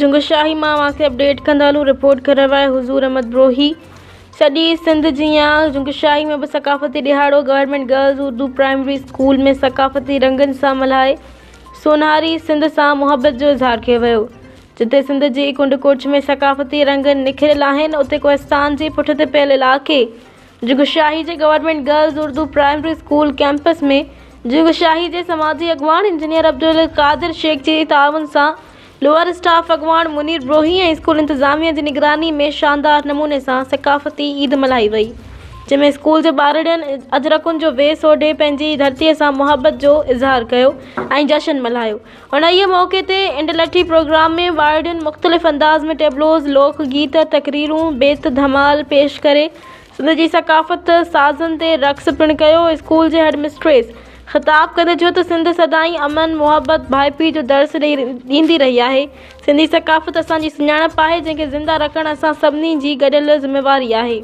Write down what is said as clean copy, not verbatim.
جنگشاهي مان اوهان کي اپڊيٽ ڪندا هلون رپورٽ ڪري رهيو آهي حضور احمد بروهي سڄي سنڌ جيان جنگشاهي ۾ به ثقافتي ڏهاڙو government girls Urdu primary school ۾ ثقافتي رنگن سان ملهائي سونهاري سنڌ سان محبت جو اظهار ڪيو ويو جتي سنڌ جي ڪنڊ ڪڙڇ ۾ ثقافتي رنگ نکريل آهن اتي ڪوهستان جي پٺتي پيل علائقي جڳشاهي جي government girls Urdu primary school campus ۾ Jungshahi جي سماجي اڳواڻ انجنيئر عبدالقادر شيخ جي تعاون سان لوئر اسٽاف اڳواڻ منير بروهي ۽ اسڪول انتظاميه جي نگراني ۾ شاندار نموني سان ثقافتي عيد ملهائي وئي جنهن ۾ اسڪول جي ٻارڙين اجرڪن جو ويس اوڍي پنهنجي ڌرتي سان محبت جو اظهار ڪيو ۽ جشن ملهايو انهيء موقعي تي انڊلٺي پروگرام ۾ ٻارڙين مختلف انداز ۾ ٽيبلوز، لوڪ گيت، تقريرون، بيت ڌمال پيش ڪري سنڌ جي ثقافت، سازن تي رقص پڻ ڪيو. اسڪول جي هيڊ مسٽريس خطاب ڪندي چيو ته سنڌ سدائين امن، محبت، ڀائپي جو درس ڏيندي رهي آهي. سنڌي ثقافت اسان جي سڃاڻپ آهي، جنهن کي زنده رکڻ اسان سڀني جي گڏيل ذميواري آهي.